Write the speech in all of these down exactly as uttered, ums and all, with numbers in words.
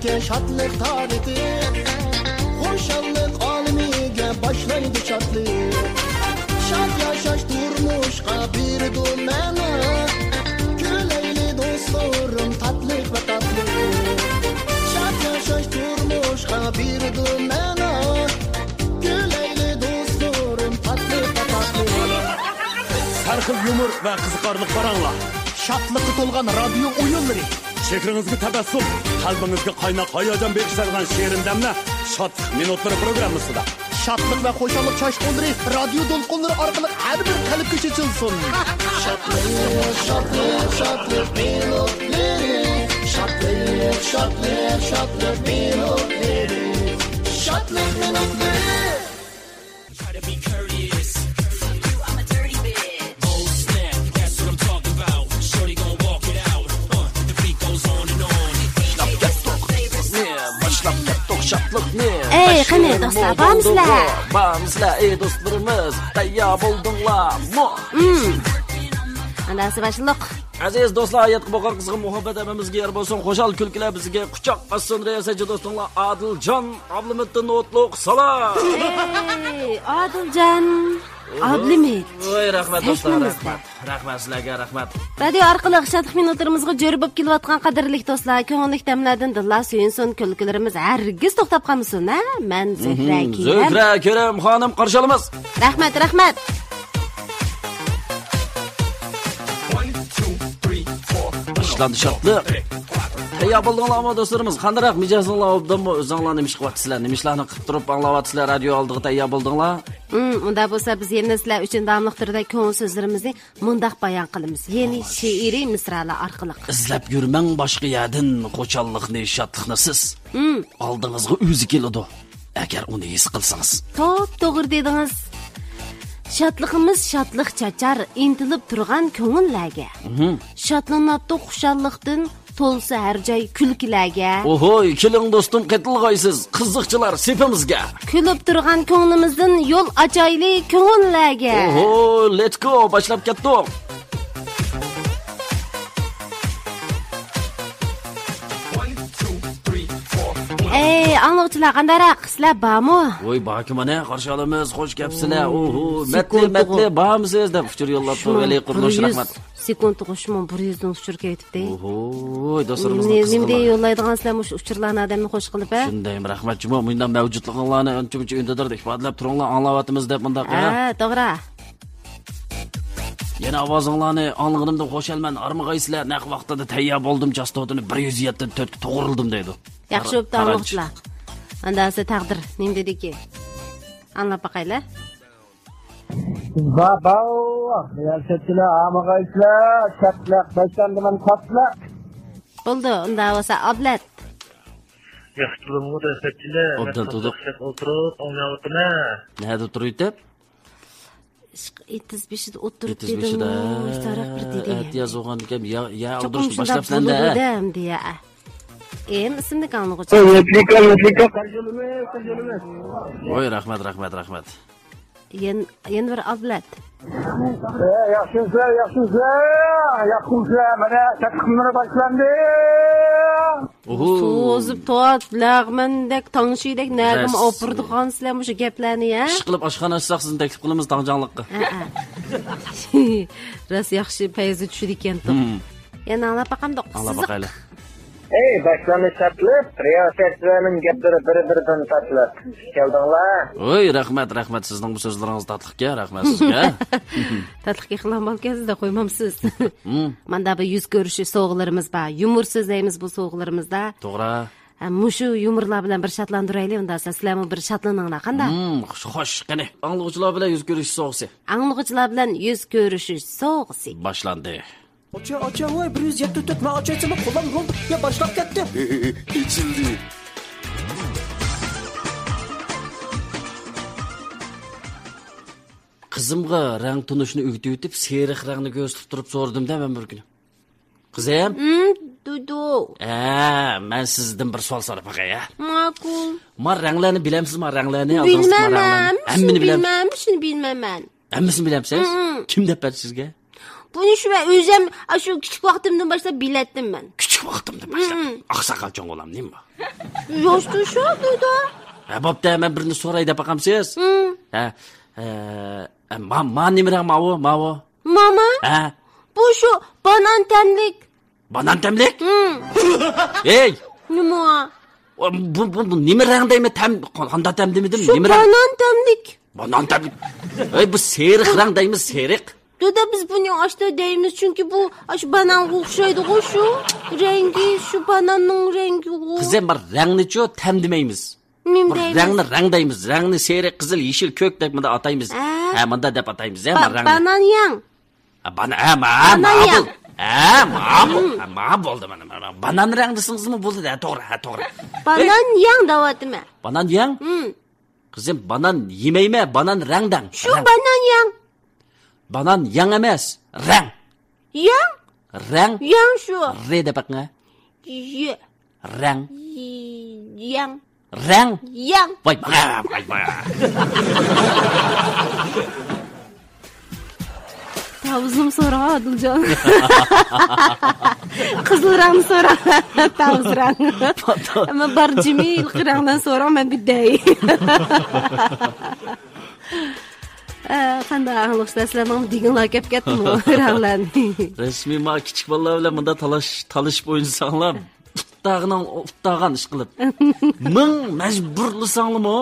شادلىق تارىخى، خۇشاللىق ئالىمىگە باشلايدۇ شادلىق. شاد ياشاش تۇرمۇشقا بېرىدۇ مەنە. كۈلەيلى دوستلىرىم تاتلىق ۋە تاتلىق. شاد ياشاش تۇرمۇشقا بېرىدۇ مەنە. كۈلەيلى دوستلىرىم تاتلىق ۋە تاتلىق. ھەر خىل يۇمۇر ۋە قىزىقارلىق پاراڭلار. شادلىققا تولغان رادىيو ئويۇنلىرى. چېھرىڭىزگە تەبەسسۇم، قەلبىڭىزگە قايناق ھاياجان بېغىشلايدىغان شېرىن دەملەر شادلىق مىنۇتلىرى پروگراممىسىدا. شادلىق ۋە خۇشاللىق چاچقۇنلىرى رادىيو دولقۇنلىرى ئارقىلىق ھەر بىر قەلبكە چېچىلسۇن. شادلىق، شادلىق، شادلىق مىنۇتلىرى. شادلىق، شادلىق، شادلىق مىنۇتلىرى. شادلىق مىنۇتلىرى. Gotta be courteous. Fuck you, I'm a dirty bitch. Oh, snap, that's what I'm talking about. Shorty gon' walk it out. Uh, the beat goes on and on. باشلاپ كەتتۇق، باشلاپ كەتتۇق شادلىقنى. ئەي، قېنى، دوستلار، بارمىسىلەر؟ بارمىسىلەر، ئەي، دوستلىرىمىز، تەييار بولدۇڭلارمۇ؟ ئانداقسا باشلىدۇق. ئەزىز دوستلار، ھاياتقا بولغان قىزغىن مۇھەببەت ھەممىمىزگە يار بولسۇن، خۇشال كۈلكىلەر بىزگە قۇچاق ئاچسۇن. رىياسەتچى دوستۇڭلار ئادىلجان ئابلىمىتتىن ئوتلۇق سالام. ئەي، ئادىلجان ئابلىمىت. ۋاي، رەھمەت دوستلار، سەھنىمىزدە. رەھمەت. رەھمەت سىلەرگە، رەھمەت. رادىيو ئارقىلىق شادلىق مىنۇتلىرىمىزغا جۆر بولۇپ كېلىۋاتقان قەدىرلىك دوستلار، كۆڭۈللۈك دەملەردىن دىللار سۆيۈنسۇن، كۈلكىلىرىمىز ھەرگىز توختاپ قالمىسۇن، ھە؟ مەن زۆھرە كېرەم. زۆھرە كېرەم خانىم، قارشى ئالىمىز. رەھمەت، رەھمەت. باشلاندى شادلىق. تەييار بولدۇڭلارمۇ دوستلىرىمىز؟ قانداق مىجەزىڭلار ئوبدانمۇ؟ ئۆزۈڭلار نېمە ئىش قىلىۋاتىسىلەر؟ نېمە ئىشلارنى قىلىپ تۇرۇپ ئاڭلاۋاتىسىلەر؟ رادىيو ئالدىغا تەييار بولدۇڭلار؟ ھىم، ئۇنداق بولسا بىز يەنە سىلەر ئۈچۈن داۋاملىق تۈردە كۆڭۈل سۆزلىرىمىزنى مۇنداق بايان قىلىمىز. يەنى شېئىرىي مىسرالار ئارقىلىق. ئىزلەپ يۈرمەڭ باشقا يەردىن خۇشاللىقنى، شادلىقنى سىز. ھىم. ئالدىڭىزغا ئۆزى كېلىدۇ. ئەگەر ئۇنى ھېس قىلسىڭىز. توپتوغرا دېدىڭىز. شادلىقىمىز شادلىق چاچار، ئىنتىلىپ تۇرغان كۆڭۈللەرگە. مھم. شادلىناتتۇق خۇشاللىقتىن، تولسا ھەر جاي كۈلكىلەرگە. ئوھوي، كېلىڭ دوستۇم، قېتىلغايسىز، قىزىقچىلار سېپىمىزگە. كۈلۈپ تۇرغان كۆڭلىمىزدىن يول ئاچايلى كۆڭۈللەرگە. ئوھوي، let's go، باشلاپ كەتتۇق. ئەي، ئاڭلىغۇچىلار، قانداقراق؟ سىلەر بارمۇ؟ ۋوي، باركى مانا، قارشى ئالىمىز، خوش كەپسىلەر. ئوھو، مەتلى، مەتلى، بارمسىز دەپ ئۇچۇر يوللاپتۇ. ۋەلى قۇرۇلۇش، رەھمەت. سېكۇنتىغا شۇ بىر يۈزدىن ئۇچۇر كېلىۋېتىپتى. ئوھوي، دوستلىرىمىزنىڭ قىزغىنلىقى. نېمىدە يوللايدىغان سىلەر مۇشۇ ئۇچۇرلارنى ئادەمنى خوش قىلىپ، ھە؟ شۇندايمۇ، رەھمەت جۇمۇ. مۇنداق مەۋجۇتلۇقۇڭلارنى ئانچە-مۇنچە ئۈندىداردا ئىپادىلەپ تۇرۇڭلار، ئاڭلاۋاتىمىز دەپ مۇنداق، ھە؟ ھە، توغرا. يەنە ئاۋازىڭلارنى ئاڭلىغىنىمدىن خۇشالمەن، ھارمىغايسىلەر، نەق ۋاقتىدا تەييار بولدۇم، چاستوتىنى بىر يۈز يەتتىن تۆتكە توغرىلىدىم دەيدۇ. ياخشى بوپتۇ، قارانچ. ئاڭلىغۇچىلار. ئاندا سە تەقدىر نېمە دېدىكى؟ ئاڭلاپ باقايلى. باباو، رىياسەتچىلەر، ھارمىغايسىلەر، چەتلەك باشلاندىمەن، پاتلەك. بولدى، ئۇندا بولسا ئابلەت. ياخشى تۇردۇڭمۇ رىياسەتچىلەر؟ ئوبدان تۇردۇق. ئولتۇرۇپ ئاڭلاۋاتىمەن. نەدە تۇرۇۋېتىپ؟ ئېتىز بېشىدا ئولتۇرۇپ ئېتىز دېدىمۇ، بېشىدا. ئىشتىراق بىر دېدى. ئەتىياز بولغاندىكىن يا، يا چوقۇم ئولتۇرۇشنى شۇنداق باشلاپسەن-دە. بولىدۇ دە، ئەمدى يا. ئېم ئىسىملىك ئاڭلىغۇچى. رېپلىكا، رېپلىكا. ۋوي، رەھمەت، رەھمەت، رەھمەت. يەن-، يەنە بىر ئابلەت. ئە، ياخشىمسىلەر، ياخشىمسىلەر؟ ياخشىمسىلەر؟ مانا، تەكلىپلىرى باشلاندى. ئوھو. سوزۇپ تۇت، لەغمەندەك، تاڭشىدەك، نەگىمۇ ئاپىرىدىغانسىلەر مۇشۇ گەپلەرنى، ھە؟ ئىشقىلىپ ئاشخانا ئاچساق سىزنى تەكلىپ قىلىمىز تاڭجاڭلىققا. ھە، ھە. راست ياخشى پەيزى چۈشىدىكەنتۇق. ھىم. يەنە ئاڭلاپ باقامدۇق. ئاڭلاپ باقايلى. ئەي، باشلاندى شادلىق، رىياسەتچىلەرنىڭ گەپلىرى بىر-بىرىدىن تاتلىق. كەلدىڭلار؟ ۋوي، رەھمەت، رەھمەت، سىزنىڭ بۇ سۆزلىرىڭىز تاتلىقكەن، رەھمەت سىزگە. تاتلىق يېقىنلامالكەنسىز-دە، قويمامسىز. ھىم. ماندا بىر يۈز كۆرۈشۈش سوۋغىلىرىمىز بار، يۇمۇر سۆزلەيمىز بۇ سوۋغىلىرىمىزدا. توغرا. ھە، مۇشۇ يۇمۇرلار بىلەن بىر شادلاندۇرايلى، ئۇندا سىلەرمۇ بىر شادلىنىڭلار، قانداق؟ ھىم، خوش، خوش، قېنى، ئاڭلىغۇچىلار بىلەن يۈز كۆرۈشۈش سوۋغىسى. ئاڭلىغۇچىلار بىلەن يۈز كۆرۈشۈش سوۋغىسى. باشلاندى. ئاچا، ئاچا، ۋاي، بىر يۈز يەتتە تۆت مەن ئاچايسىمۇ قولام بولدى. يا، باشلاپ كەتتى. ئېچىلدى. قىزىمغا رەڭ تونۇشنى ئۆگىتىۋېتىپ، سېرىق رەڭنى كۆرسىتىپ تۇرۇپ سورىدىم-دە مەن بىر كۈنى. قىزىم. ھىم، دۇدۇ. ئە، مەن سىزدىن بىر سوئال سوراپ باقاي، ھە؟ ماقۇل. ما رەڭلەرنى بىلەمسىز، ما رەڭلەرنى؟ بىلمەيمەن. ھەممىنى بىلەمسىز؟ بىلمەيمەن، شۇنى بىلمەيمەن. ھەممىسىنى بىلەمسىز؟ ھىم. كىم دەپ بەردى سىزگە؟ بۇنى شۇ مەن ئۆزۈم، ئاشۇ كىچىك ۋاقتىمدىن باشلاپ بىلەتتىم مەن. كىچىك ۋاقتىمدىن باشلاپ؟ ھىم. ئاقساقال چوڭ بالام نېمە؟ ياشتۇ شۇ، دادا. ھە، بوپتۇ، مەن بىرنى سوراي دەپ باقامسىز؟ ھىم. ھە، ھە، ما، ما نېمە رەڭ ماۋۇ، ماۋۇ؟ ماما؟ ھە. بۇ شۇ بانان تەملىك. بانان تەملىك؟ ھىم. ھەي! نېمە؟ بۇ، بۇ، بۇ نېمە رەڭ دەيمەن؟ تەم، قانداق تەم دېمىدىم؟ شۇ نېمە رەڭ؟ بانان تەملىك. بانان تەملىك. ھەي، بۇ سېرىق رەڭ دەيمىز، سېرىق. دادا، بىز بۇنى ئاشتا دەيمىز، چۈنكى بۇ ئاشۇ بانانغا ئوخشايدىغۇ، شۇ رەڭگى، شۇ باناننىڭ رەڭگىغۇ. قىزىم، بىر رەڭنىچۇ تەم دېمەيمىز. نېمە بىر دەيمىز؟ رەڭنى رەڭ دەيمىز. رەڭنى سېرىق، قىزىل، يېشىل، كۆك دەپ مۇنداق ئاتايمىز. ھە؟ ھە، مۇنداق دەپ ئاتايمىز، ھە، بۇ رەڭنى. بانان يەڭ. ھە، بان-، ھە، ما-، بانان ماقۇل. يەڭ. ھە، ماقۇل. ھىم. ھە، ما بولدى، مانا، مانا. بانان رەڭ دېسىڭىزمۇ بولدى، ھە، توغرا، ھە، توغرا. بانان يەڭ دەۋاتىمەن. بانان يەڭ؟ ھىم. قىزىم، بانان يېمەيمەن، بانان رەڭدەڭ. شۇ رەڭ. بانان يەڭ. بانان يەڭ ئەمەس، رەڭ. يەڭ؟ رەڭ. يەڭ شۇ. رې دەپ بېقىڭە. يە. رەڭ. يەڭ. رەڭ. يەڭ. ۋاي، ۋاي، ۋاي، ۋاي. تاۋۇزنىمۇ سورىغان ئادىلجان. قىزىل رەڭنى سورىغان. تاۋۇز رەڭ. ئەمما بار جىمى ھېلىقى رەڭلەرنى سورىغان، مەن بىر دەي. ئە، قانداق ئاڭلىغۇچىلار، سىلەرنىڭ دېگىڭلار كەپ كەتتىمۇ، رەڭلەرنى؟ رەسمىي ما كىچىك بالىلار بىلەن مۇنداق تالاش-، تالىشىپ ئوينىساڭلار، ئۇتتاغىنىڭ ئۇتتاغان ئىش قىلىپ. مىڭ مەجبۇرلىساڭلىمۇ،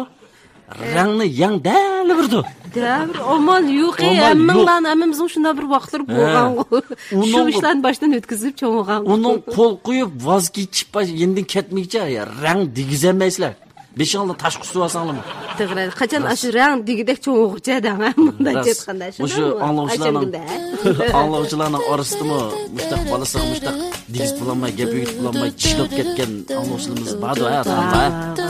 رەڭنى يەڭ دەلىۋېرىدۇ. دەۋر ئامال يوق، ئامال يوق. ھەممىڭلارنىڭ، ھەممىمىزنىڭ شۇنداق بىر ۋاقىتلىرى ھە. بولغانغۇ. شۇ ئۇنىڭ، ئىشلارنى باشتىن ئۆتكۈزۈپ چوڭ بولغانغۇ. ئۇنىڭ قول قويۇپ، ۋاز كېچىپ، يېنىدىن كەتمىگىچە، يا، رەڭ دېگۈزەلمەيسىلەر. بېشىڭلارنى تاشقا ئۇسۇۋالساڭلارمۇ. توغرا. قاچان راست. ئاشۇ رەڭ دېگۈدەك چوڭ بولغۇچە دەڭ، ھە، مۇنداق راست. ئېيتقاندا. مۇشۇ شۇنداقمۇ؟ ئاڭلىغۇچىلارنىڭ، ئاشۇ كۈندە. ئاڭلىغۇچىلارنىڭ ئارىسىدىمۇ مۇشتاق بالىسىغا مۇشتاق دېگۈزۈپ بولالماي، گەپ ئۆگىتىپ بولالماي، چىشلىنىپ كەتكەن ئاڭلىغۇچىلىرىمىز باردۇ، ھە، تامام، ھە.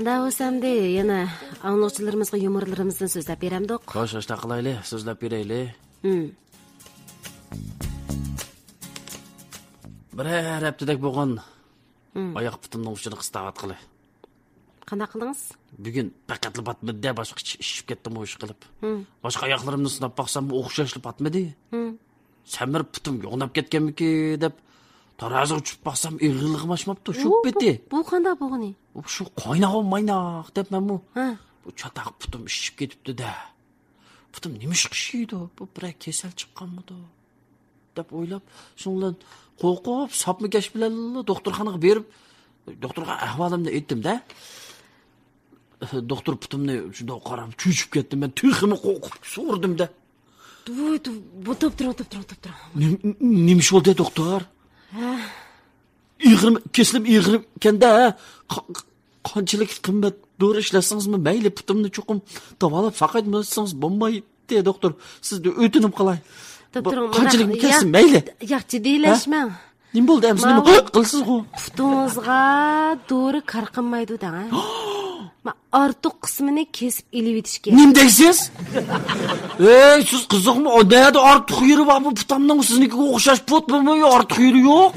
ئۇنداق بولسا ئەمدى يەنە ئاڭلىغۇچىلىرىمىزغا يۇمۇرلىرىمىزدىن سۆزلەپ بېرەمدۇق؟ خوش، ئاشۇنداق قىلايلى، سۆزلەپ بېرەيلى. ھىم. بىرەر ھەپتىدەك بولغان ھىم. ئاياق پۇتۇمنىڭ ئۇچىنى قىستاۋاتقىلى. قانداق قىلدىڭىز؟ بۈگۈن پەقەتلا پاتمىدى-دە، باشقا ئىش، ئىششىپ كەتتىمۇ ئىش قىلىپ. ھىم. باشقا ئاياقلىرىمنى سىناپ باقساممۇ ئوخشاشلا پاتمىدى. ھىم. سەمرىپ پۇتۇم يوغىناپ كەتكەنمىكىن دەپ تارازىغا چۈشۈپ باقسام، ئېغىرلىقىمۇ ئاشماپتۇ، شۇ پېتى. بۇ قانداق بولغىنى؟ شۇ قايناغان مايناق دەپ مەنمۇ. ھە. بۇ چاتاق پۇتۇم ئىششىپ كېتىپتۇ-دە. پۇتۇم نېمىشقا ئىششىيدۇ؟ بۇ بىرەر كېسەل چىققانمىدۇ؟ دەپ ئويلاپ، شۇنىڭ بىلەن قورقۇپ، ساپمىكەش بىلەنلا دوختۇرخانىغا بېرىپ، دوختۇرغا ئەھۋالىمنى ئېيتتىم-دە. دوختۇر پۇتۇمنى شۇنداق قاراپ، چۆچۈپ كەتتىم. مەن تېخىمۇ قورقۇپ سورىدىم-دە. بۇ، بۇ، بۇ، توپ تۇرۇڭ، توپ تۇرۇڭ، توپ تۇرۇڭ. نېم-، نېمە ئىش بولدى، دوختۇر؟ ھە. ئېغىر، كېسىلىم ئېغىركەن-دە، ھە؟ قا-، قانچىلىك قىممەت دورا ئىشلەتسىڭىزمۇ مەيلى، پۇتۇمنى چوقۇم داۋالاپ ساقايتمىسىڭىز بولمايتتى، دوختۇر. سىزدىن ئۆتۈنۈپ قالاي. توپ تۇرۇڭ، قانچىلىك كەلسە مەيلى. ياق، جىددىيلەشمەڭ. ھە؟ نېمە بولدى ئەمسە؟ نېمە قىلىسىزغۇ؟ پۇتىڭىزغا دورا كار قىلمايدۇ دەڭ، ھە؟ ما، ئارتۇق قىسمىنى كېسىپ ئېلىۋېتىش كېرەك. نېمە دەيسىز؟ ئەي، سىز قىزىقمۇ؟ ئۇ نەدە ئارتۇق يېرى بار بۇ پۇتامنىڭ؟ سىزنىڭكىگە ئوخشاش پۇت بۇمۇ؟ ئارتۇق يېرى يوق.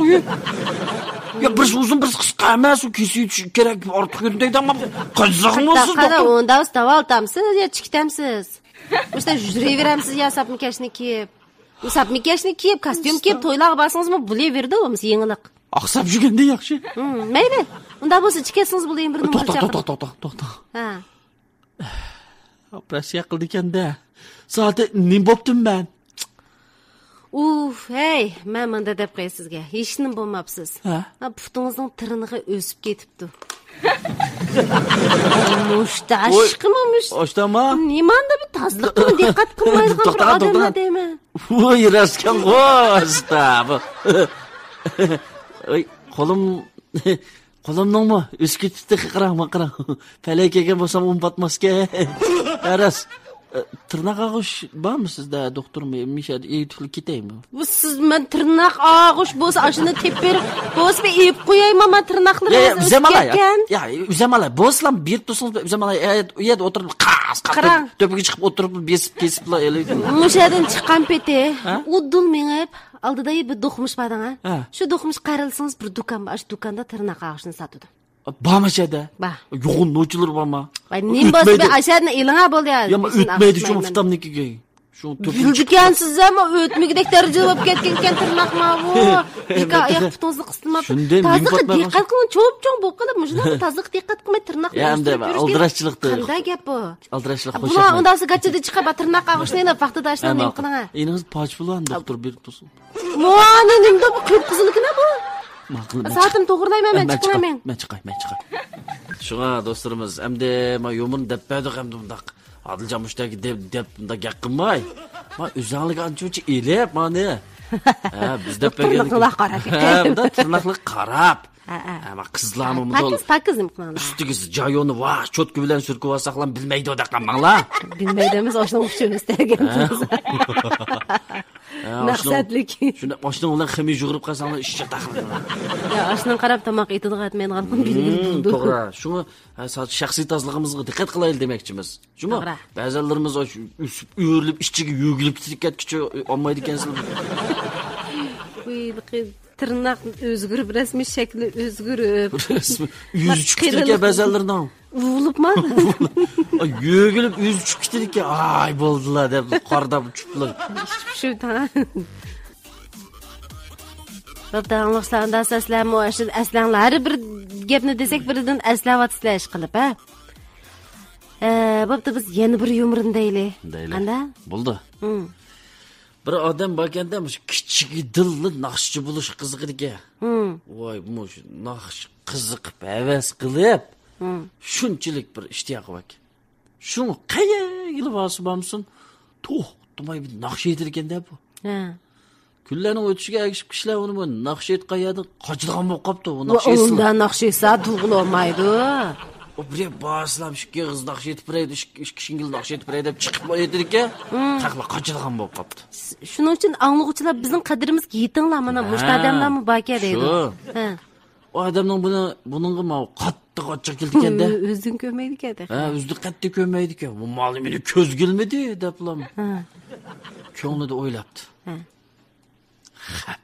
يا، بىرسى ئۇزۇن، بىرسى قىسقا ئەمەس، ئۇ كېسىۋېتىش كېرەك، ئارتۇق يېرى دەيدۇ. قىزىقمۇ سىز؟ قانداق، ئۇنداق داۋالىتامسىز يا چىكىتەمسىز؟ مۇشۇنداق يۈرۈۋېرەمسىز يا ساپمىكەشنى كىيىپ؟ ساپمىكەشنى كىيىپ، كاستيۇم كىيىپ تويلارغا بارسىڭىزمۇ بولۇۋېرىدۇ، بولمىسا يېڭىلىق. ئاقساپ يۈرگەندە ياخشى. ھىم، مەيلى. ئۇنداق بولسا ئىچىپ كەتسىڭىز بولدى، يەنە بىر نومۇر توختا، چاقىرىڭ. توختا، توختا، توختا، توختا. ھە. ئوپېراتسىيە قىلىدىكەن-دە. سائەتتە نېمە بوپتۇم مەن؟ ئۇھ، ھەي، مەن مۇنداق دەپ قوياي سىزگە. ھېچنېمە بولماپسىز. ھە؟ ھە، پۇتىڭىزنىڭ تىرنىقى ئۆسۈپ كېتىپتۇ. مۇشتاشقىمۇ مۇش-، ئاشتاما؟ نېمانداق بىر تازىلىققىمۇ دىققەت قىلمايدىغان بىر توختا، ئادەملەر توختا دەيمەن. ۋوي، راستكەنغۇ، ئاشتا. بۇ. ئاي، قولۇم، قولۇمنىڭمۇ ئۆسۈپ كېتىپتۇ، قاراڭ، ماڭا قاراڭ. پەلەي كەلگەن بولسام ئۇنى پاتماسكەن. ھە، راست. ئە، تىرناق ئاغۇش بارمۇ سىزدە، دوختۇر مىشە؟ ئېيتىپلا كېتەيمۇ؟ بۇ سىز، مەن تىرناق ئاغۇش بولسا ئاشۇنى تېپىپ بېرىپ، بولسا بىر ئېلىپ قويايمۇ، مەن تىرناقلىرىڭىز ئۆسۈپ كەتكەن. يا، ئۆزەم ئالاي. بولسىلا بېرىپ تۇرسىڭىز، ئۆزەم ئالاي. ئە، ئۇ يەردە ئولتۇرۇپ، قاس، قاس، قاراڭ. تۆپىگە چىقىپ ئولتۇرۇپ، بېسىپ، كېسىپلا ئېلىپ. مۇشۇ يەردىن چىققان پېتى، ھە؟ ئۇدۇل مېڭىپ، ئالدىدا بىر دوقمۇش بار دەڭ، ھە؟ ھە. شۇ دوقمۇشقا قارىلىسىڭىز، بىر دۇكان بار، ئاشۇ دۇكاندا تىرناق ئاغۇشنى ساتىدۇ. بارما شەدە؟ بار. يوغان نوچىلىرى بارما؟ ۋاي، نېمە بولسا ئۆتمەيدۇ. بىر ئاشادىن ئېلىڭا بولدى يا. يا، ما ئۆتمەيدۇ شۇ ئۇستامنىڭكىگە. شۇ تۆپىچىك. بىلىدىكەنسىز ئەمما ئۆتمىگۈدەك دەرىجىدە بولۇپ كەتكەنكەن تىرناق ماۋۇ. ئىككى ئاياق پۇتىڭىزنى قىستىماپ. شۇنداق تازىلىققا دىققەت قىلىڭ، چوپ-چوڭ بولۇپ قېلىپ، مۇشۇنداق تازىلىققا دىققەت قىلماي تىرناقنى يا، ئەمدى ئۆستۈرۈپ يۈرگەن. ئالدىراشچىلىقتا. قانداق گەپ بۇ؟ ئالدىراشچىلىق. بۇلار ئۇنداقسا گاچىدا چىقىپ، تىرناق ئاغۇشنى ئېلىپ، ۋاقتىدا ئاشۇنى نېمە قىلىڭ. ئېنىڭىز پاچ بولغان، دوختۇر بېرىپ تۇرسۇن. مانا نېمە بۇ قىپقىزىلكىنە بۇ؟ ماقۇل، مەن سائىتىم توغرىلايمەن، مەن مەن چىقىڭ، چىقاي، مەن. مەن چىقاي، مەن چىقاي. شۇڭا دوستلىرىمىز، ئەمدى ما يۇمۇرنى دەپ بەردۇق، ئەمدى بۇنداق ئادىلجان مۇشتەكى دەپ، دەپ بۇنداق گەپ قىلماي. ما ئۆزۈڭلارگە ئانچە-مۇنچە ئېلىپ، مانى. ھە، بىز دەپ بەرگەن. تىرناقلارغا قاراپ. ھە، بۇنداق تىرناقلارغا قاراپ. ھە، ھە. ھە، ما قىزلارمۇ ھە، مۇنداق پاكىز، پاكىز نېمە قىلىڭلار؟ ئۈستىگە جايونى ۋاھ، چوتكا بىلەن سۈركۈۋالساقلام بىلمەيدۇ دەپ قالماڭلار. بىلمەيدۇ ئەمەس، ئاشۇنىڭ ئۈچۈن ئىستەگەن. ھە. ھە، مەقسەتلىك. شۇنداق ئاشنىڭ بىلەن خېمىر يۇغۇرۇپ قالساڭلار ئىششىق تاقىلىدۇ. يا، ئاشنىڭ قاراپ تاماق ئېتىدىغان ئەتمەيدىغان بىلگىلى بولىدۇ. توغرا. شۇڭا، ھە، شەخسىي تازىلىقىمىزغا دىققەت قىلايلى دېمەكچىمىز. شۇمۇ؟ توغرا. بەزەنلىرىمىز ئۆسۈپ، ئۆرۈلۈپ، ئىچىگە يۆگىلىپ كېتىپ كەتكۈچە ئالمايدىكەنسىلەر. ۋىي، تىرناق ئۆزگىرىپ، رەسمىي شەكلى ئۆزگىرىپ. رەسمىي يۈزى چۈشۈپ كېتىدىكەن بەزەنلىرىنىڭ. ئۇۋۇلۇپما؟ يۆگىلىپ يۈزى چۈشۈپ كېتىدىكەن. ئاي، بولدىلا دەپ قارىداپ چۈشۈپلا. شۇ تا. بوپتۇ، ئاڭلىغۇچىلار، ئۇنداق سىلەرمۇ ئەسلەڭلار، ھەر بىر گەپنى دېسەك، بىردىن ئەسلەۋاتىسىلەر ئىشقىلىپ، ھە؟ ئە، بوپتۇ، بىز يەنە بىر يۇمۇرنى دەيلى. دەيلى. قانداق؟ بولدى. ھىم. بىر ئادەم باركەندە، مۇشۇ كىچىكىدىنلا ناخشىچى بولۇش قىزىقىدىكەن. ھىم. ۋاي، مۇشۇ ناخشا قىزىقىپ، ھەۋەس قىلىپ، ھىم. شۇنچىلىك بىر ئىشتىياقى باركەن. شۇڭا قەيەرگىلا بارسا بارمىسۇن، توختىماي بىر ناخشا ئېيتىدىكەن-دە بۇ. ھە. كۈنلەرنىڭ ئۆتۈشىگە ئەگىشىپ، كىشىلەر ئۇنى بۇ ناخشا ئېيتقان يەردىن قاچىدىغان بولۇپ قاپتۇ، بۇ ناخشا ئېيتسىلا. ئۇندا ناخشا ئېيتسا تۇغۇلالمايدۇ. ئۇ بىرەر بارسىلا، ئىككى ئېغىز ناخشا ئېيتىپ بېرەي، ئىككى، ئىككى شىڭگىل ناخشا ئېيتىپ بېرەي دەپ چىقىپلا ئېيتىدىكەن. ھىم. خەقلەر قاچىدىغان بولۇپ قاپتۇ. شۇنىڭ ئۈچۈن ئاڭلىغۇچىلار بىزنىڭ قەدرىمىزگە يېتىڭلار، مانا مۇشۇ ئادەملەرمۇ باركەن دەيدۇ. شۇ. ھە. ئۇ ئادەمنىڭ بۇنى، بۇنىڭغا ماۋۇ قاتتىق ئاچچىقى كېلىدىكەن-دە. ئۆ-، ئۆزىدىن كۆرمەيدىكەن تېخى. ھە، ئۆزىدىن قەتئىي كۆرمەيدىكەن. بۇ مالى مېنى كۆزگە ئىلمىدى دەپلا. ھە. كۆڭلىدە ئويلاپتۇ. ھە. خەپ.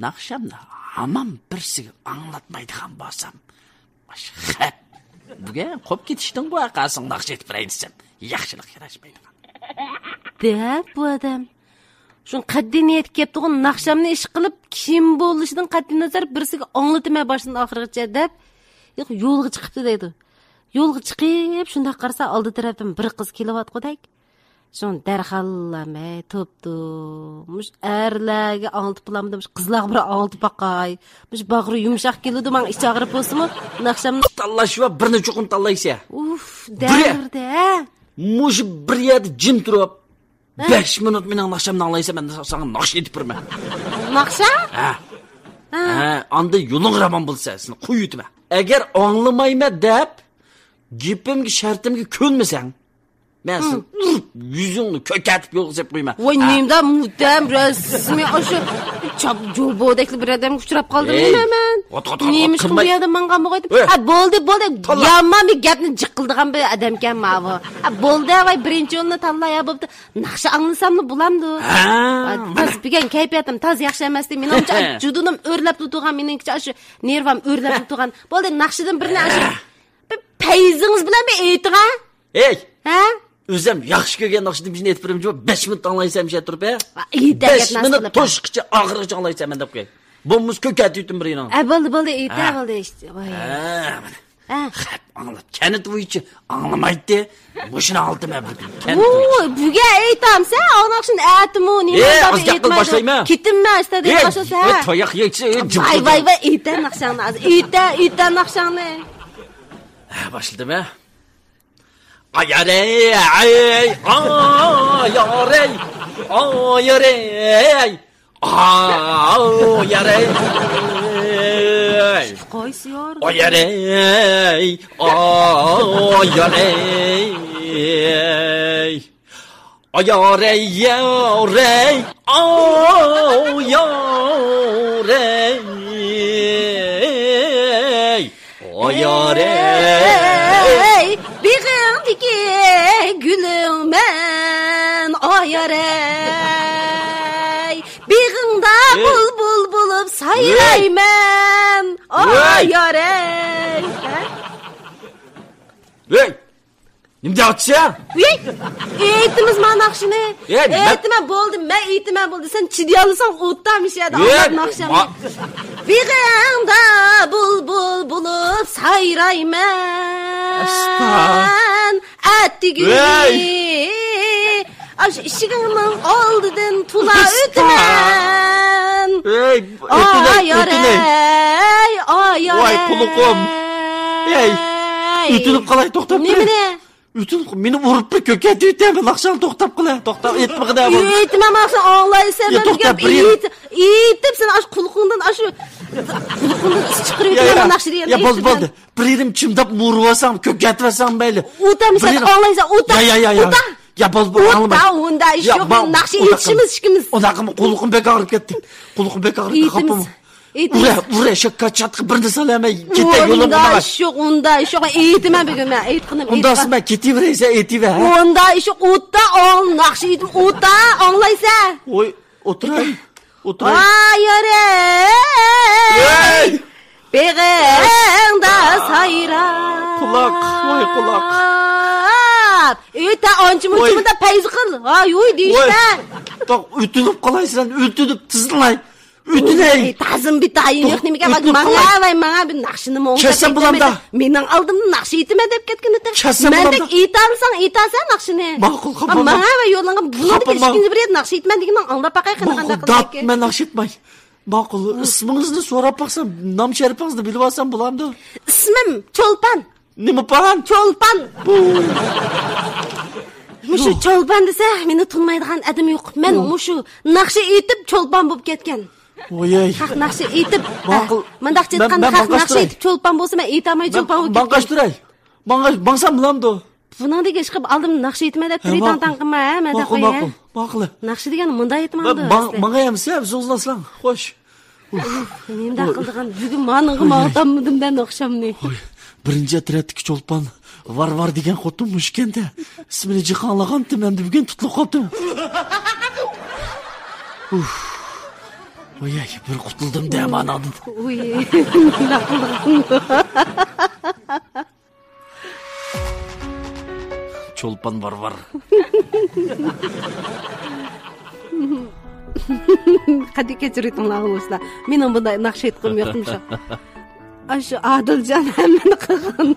ناخشامنى ھامان بىرسىگە ئاڭلاتمايدىغان بولسام، ماش خەپ. بۈگۈن قوپ كېتىشتىڭ بۇ، ھەققاسىڭ ناخشا ئېيتىپ بېرەي دېسەم، ياخشىلىق ياراشمايدىغان. دەپ بۇ ئادەم. شۇ قەتئىي نىيەتكە كەپتىغۇ، ناخشامنى ئىش قىلىپ، كىم بولۇشىدىن قەتئىي نەزەر، بىرسىگە ئاڭلىتىمەن باشتىن ئاخىرغىچە دەپ، يولغا چىقىپتۇ دەيدۇ. يولغا چىقىپ، شۇنداق قارىسا، ئالدى تەرەپتىن بىر قىز كېلىۋاتقۇدەك. شۇڭا دەرھاللا، مەي، توپتۇ. مۇشۇ ئەرلەرگە ئاڭلىتىپ بولامدۇ، مۇشۇ قىزلارغا بىر ئاڭلىتىپ باقاي. مۇشۇ باغرى يۇمشاق كېلىدۇ، ماڭا ئىچى ئاغرىپ بولسىمۇ، ناخشامنى. تاللاش ۋە بىرنى چوقۇم تاللايسەن. ئۇف، بىر. دەۋردە. مۇشۇ بىر يەردە جىم تۇرۇپ، ھە؟ بەش مىنۇت مېنىڭ ناخشامنى ئاڭلايسەن، مەن ساڭا ناخشا ئېيتىپ بېرىمەن. ناخشا؟ ھە. ھە. ھە، ئاندىن يولۇڭ راۋان بولسا، سېنى قويۇۋېتىمەن. ئەگەر ئاڭلىمايمەن دەپ، گېپىمگە، شەرتىمگە كۆنمىسەڭ، مەن سېنى ئۇرۇپ، يۈزۈڭنى كۆكەرتىپ يولغا سېلىپ قويىمەن. ۋاي، ھە. نېمىدە مۇتەم رەسمىي ئاشۇ چاپ جوبودەكلا بىر ئادەمگە ئۇچراپ قالدىم نېمە مەن؟ نېمە ئىش قىلىپ بۇ يەردە ماڭغان بولغايتتىم. ھە، بولدى، بولدى. يامان بىر گەپنى جىق قىلىدىغان بىر ئادەمكەن ماۋۇ. ھە، بولدى، ۋاي، بىرىنچى ئورۇننى تاللا، يا بوپتۇ. ناخشا ئاڭلىساملا بولامدۇ؟ ھە، ۋاي، تاز بۈگۈن كەيپىياتىم تاز ياخشى ئەمەستى. مېنىڭچە جۇدۇنۇم ئۆرلەپلا تۇرغان، مېنىڭچە ئاشۇ نېرۋام ئۆرلەپلا تۇرغان. بولدى، ناخشىدىن بىرنى ئاشۇ بىر پەيزىڭىز بىلەن بىر ئېيتىڭا. ھەي! ھە؟ ئۆزۈم ياخشى كۆرگەن ناخشىدىن بىرنى ئېيتىپ بېرىمچۇ؟ بەش مىنۇت ئاڭلايسەن مۇشۇ يەردە تۇرۇپ، ھە؟ بەش مىنۇت توشقىچە ئاخىرغىچە ئاڭلايسەن مەن دەپ قوي. بولمىسا كۆكەرتىۋېتىم بىر يېرىڭ. ھە، بولدى، بولدى، ئېيتە، ھە. بولدى، ئىشتە، ۋاي. ھە، مانا. ھە. خەپ ئاڭلاپ، كەنت بويىچە ئاڭلىمايتتى. مۇشۇنى ئاڭلىتىمەن بىر كۈن. كەنت بويىچە. بۇگە ئېيتامسەن، ئاڭ ناخشىنى ئەتىمۇ، نېمە ئەي، دەپ ئازراق ئېيتمايدۇ. باشلايمەن. كېتىممەن، ئىشتە دەپ ئەي، باشلىسا. ئەي، تاياق يەيچى، ئەي، جىم ئاي، تۇردى. ۋاي، ۋاي، ئېيتە ناخشاڭنى ھازىر. ئېيتە، ئېيتە ناخشاڭنى. ھە، باشلىدىم، ھە. ئايارەي، ئاي، ئايارەي، ئايارەي، ئايارەي. قايسى يار؟ ئايارەي، ئايارەي. ئايارەي، يارەي، ئايارەي. ئايارەي. ئەي، بېغىڭدىكى گۈلۈڭ مەن، ئايارەي. بېغىڭدا ئەي. بۇلبۇل بولۇپ سايرايمەن، ئەي. ئايارەي. ھەي! نېمە دەۋاتىسەن؟ ۋىي! ئېيتىمىز ما ناخشىنى. ئەي، نېمە؟ ئېيتىمەن بولدى، مەن ئېيتىمەن بولدى. سەن چىدىيالىساڭ ئوتتا مىشەدە ئاڭلاپ ناخشامنى. بېغىڭدا بۇلبۇل بولۇپ سايرايمەن. ئەتىگۈنى ئاشۇ ئىشىكىڭنىڭ ئالدىدىن تولا ئۆتىمەن. ئاي يارەي، ئاي يارەي. ۋاي قۇلىقىم. ئەي، ئۆتۈنۈپ قالاي، توختاپ تۇرۇڭ. نېمىنى؟ ئۆتۈن، مېنى ئۇرۇپلا كۆكەتىۋېتەمەن، ناخشاڭنى توختاپ قىلە، توختاپ، ئېيتمىغىن ھە بولدى. ئېيتمام، ناخشا ئاڭلايسەن، يا، مەن توختاپ، بىر يېرىم. ئېيتىپ، سەن ئاشۇ قۇلىقىڭدىن ئاشۇ، قۇلىقىڭدىن ئىس چىقىرىۋېتىمەن، يا، يا، ناخشا دېگەننى يا، بولدى، ئېيتىپ. بولدى. بىر يېرىم چىمداپ مۇرۇۋالساڭ، كۆكەتىۋەتسەڭ مەيلى. ئۇتا، مىسال، ئاڭلايسەن، ئۇتا. يا، يا، يا، يا. ئۇتا. يا، بولدى، بولدى، ئۇتا، ئاڭلىماي. ئۇندا ئىش يا، يوق، ما-، ناخشا ئۇنداق ئېيتىشىمىز قىلما. ئىككىمىز. ئۇنداق قىلما، قۇلىقىم بەك ئاغرىپ كەتتى. قۇلىقىم بەك ئاغرىپ كەتتى، خاپىمۇ؟ ئېيتىمىز. ئۇرە، ئۇرە، شاكا چاتقا بىرنى سالامەن، كېتەي يولۇمغا. ئۇندا ئىش يوق، ئۇندا ئىش يوق. ئېيتىمەن بۈگۈن مەن، ئېيتقىنىم، ئۇنداقسا ئېيتقان. مەن كېتىۋېرەي، سەن ئېيتىۋەر، ھە؟ ئۇندا ئىش يوق، ئۇتا، ئاڭ، ناخشا ئېيتىم، ئۇتا، ئاڭلايسەن. ۋوي، ئولتۇراي، ئولتۇراي. ئاي يارەي. ۋەي! بېغىڭدا سايراپ. قۇلاق، ۋاي قۇلاق. ئۆتە ئانچە مۇنچە ۋاي. مۇندا پەيز قىل. ھاي ھۇي دېيىشمە. ۋاي. توق، ئۆتۈنۈپ قالايسەن، ئۆتۈنۈپ، تىزلاي. ئۆتۈنەي. ئەي، تازىم بىتايىن توق، يوق نېمىگە بار؟ ئۆتۈنۈپ ماڭا قالاي. ۋاي، ماڭا بىر ناخشىنى مۇڭ كەلسەم دەپ بولامدا. ئېيتمىدى. مېنىڭ ئالدىمدا ناخشا ئېيتىمەن دەپ كەتكىنىدى. كەلسەم مەندەك بولامدا. ئېيتالىساڭ ئېيتالسەن ناخشىنى. ماقۇل، خاپا بولما. ماڭا ۋاي يولۇڭغا بۇنىڭدىن خاپا بولما. ئىككىنچى بىر يەردە ناخشا ئېيتىمەن دېگىنىڭ ئاڭلاپ باقاي قېنى ماقۇل، قانداق قىلىدىكەن. مەن ناخشا ئېيتماي. ماقۇل، ئىسمىڭىزنى سوراپ باقسام، نام شەرىپىڭىزنى بىلىۋالسام بولامدۇ؟ ئىسمىم چولپان. نېمە پان؟ چولپان. مۇشۇ چولپان دېسە، مېنى تونۇمايدىغان ئادەم يوق. مەن مۇشۇ ناخشا ئېيتىپ چولپان بولۇپ كەتكەن. ۋويەي. خەق ناخشا ئېيتىپ، ماقۇل. مانداق مەن، ئېيتقان مەن خەق ناخشا ئېيتىپ چولپان بولسا، مەن ئېيتالماي چولپان بولۇپ كەتكەن. ماڭغاچ تۇراي. ماڭغاچ، ماڭسام بولامدۇ؟ بۇنىڭدەك ئىش قىلىپ ئالدىمدا ناخشا ئېيتىمەن دەپ ھە، تىرىي ماقۇل. تاڭ تاڭ قىلما، ھە، مەن ماقۇل، دەپ قوياي. ماقۇل، ماقۇل. ناخشا دېگەن مۇنداق ئېيتمامدۇ ماڭ-، ئەسلى؟ ماڭايمىز، ھە، بىز ئۇزلاسلاڭ. خوش. نېمىنداق قىلىدىغان؟ بۈگۈن مانىڭغا ماڭا تاممىدىم دە ئوخشامنى. ھوي، بىرىنچى ئەترەتتىكى چولپان، ۋار ۋار دېگەن خوتۇن مۇشۇكەندە. ئىسمىنى جىق ئاڭلىغانتىم، ئەمدى بۈگۈن تۇتۇلۇپ قاپتىمەن. ئۇف. ۋاياي، بىر قۇتۇلدۇم دە مانادىن. ئۇي، نېمىنداق قىلىدىغان؟ چولپان بارۋار. قەدىكەچ رىتىملارغا بولسىلا. مېنىڭ بۇنداق ناخشا ئېيتقۇم يوق، مۇشۇ. ئاشۇ ئادىلجان ھەممىنى قىلغان.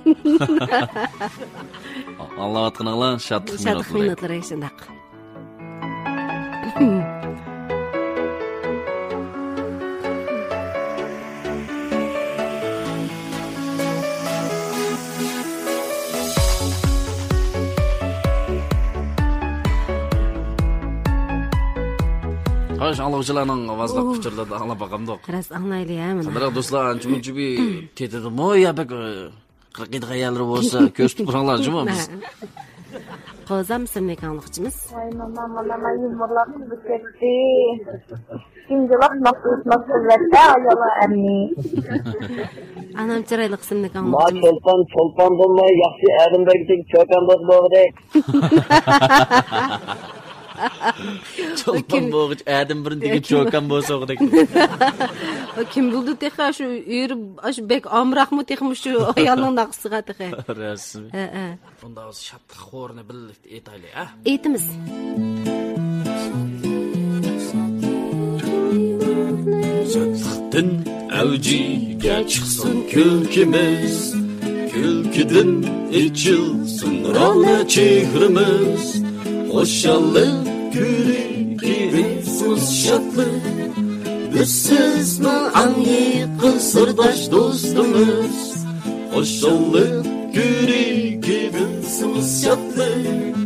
ئاڭلاۋاتقىنىڭلار شادلىق شادلىق مىنۇتلىرى. مىنۇتلىرى، شۇنداق. خوش، ئاڭلىغۇچىلارنىڭ ئاۋازلىق ئۇچۇرلىرىدا ئاڭلاپ باقامدۇق. راست ئاڭلايلى، ھە، مانا. قانداق دوستلار، ئانچە مۇنچە بىر تېتىدىمۇ يا بەك، ئە، قىرقىدىغان يەرلىرى بولسا، كۆرسىتىپ قويۇڭلار جۇمۇ بىز. قوزام ئىسىملىك ئاڭلىغۇچىمىز. ۋاي ماما، مانا ما يۇمۇرلار قىزىپ كەتتى. شىنجىلاپ مەخسۇس مەخسۇس ئەۋەتتى ئاياللار ئەمنى. ئانام چىرايلىق ئىسىملىك ما ئاڭلىغۇچىمىز. چولپان، چولپان بولماي، ياخشى ئادەم بەرگۈدەك چوكان بولسا بولغۇدەك. چولپان بولغۇچ ئادەم بىرنى دېگەن چوكان بولسا بولغۇدەك. كىم بىلدى تېخى شۇ ئېرى، شۇ بەك ئامراقمۇ تېخىمۇ شۇ ئايالنىڭ ناخشىسىغا تېخى. رەسمىي. ھە، ھە. ئۇنداق بولسا شادلىق خورىنى بىللە ئېيتايلى، ھە؟ ئېيتىمىز. شادلىقتىن ئەۋجىگە چىقسۇن كۈلكىمىز، كۈلكىدىن ئېچىلسۇن رەڭلىك چېھرىمىز، خۇشاللىق كۆرۈنسۇن شادلىق، بىز سىزنىڭ ئەڭ يېقىن سىرداش دوستىمىز. خۇشاللىق كۆرۈنسۇن شادلىق،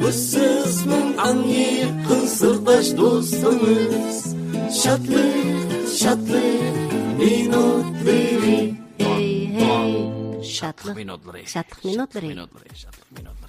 بىز سىزنىڭ ئەڭ يېقىن سىرداش دوستىمىز. شادلىق، شادلىق مىنۇتلىرى. ھەي، ھەي. شادلىق مىنۇتلىرى. شادلىق مىنۇتلىرى. شادلىق مىنۇتلىرى. شادلىق مىنۇتلىرى.